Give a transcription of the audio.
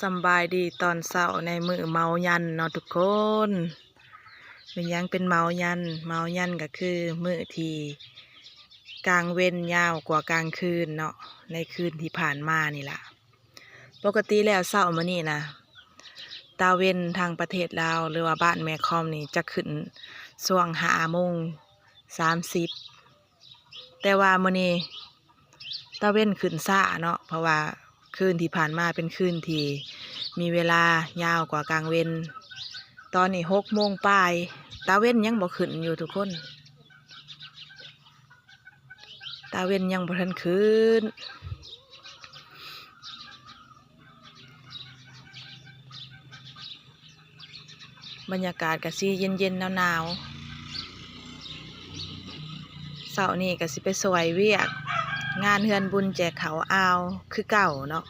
ສຳບາຍດີຕອນເຊົ້າໃນມື້ເມົາຍັນເນາະທຸກຄົນ. ເປັນຫຍັງເປັນເມົາຍັນ? ເມົາຍັນກໍຄືມື້ທີ່ກາງເວັນຍາວກວ່າກາງຄືນເນາະ ໃນຄືນທີ່ຜ່ານມານີ້ລະ. ປົກກະຕິແລ້ວເຊົ້າມື້ນີ້ນະ ຕາເວັນທາງປະເທດລາວ ຫຼືວ່າບ້ານແມ່ຄອມນີ້ຈະຂຶ້ນຊ່ວງຫ້າໂມງສາມສິບ ແຕ່ວ່າມື້ນີ້ຕາເວັນຂຶ້ນຊ້າເນາະ ເພາະວ່າຄືນທີ່ຜ່ານມາເປັນຄືນທີ່ມີເວລາຍາວກວ່າກາງເວັນ. ຕອນນີ້ຫົກໂມງປາຍ ຕາເວັນຍັງບໍ່ຂຶ້ນຢູ່ທຸກຄົນ. ຕາເວັນຍັງບໍ່ທັນຂຶ້ນ. ບັນຍາກາດກະຊິເຢັນໆ ໜາວໆ. ເຊົ້ານີ້ກະຊິໄປຊ່ວຍວຽກງານເຮືອນບຸນແຈກເຂົ້າອ່າວຄືເກົ່າເນາະ.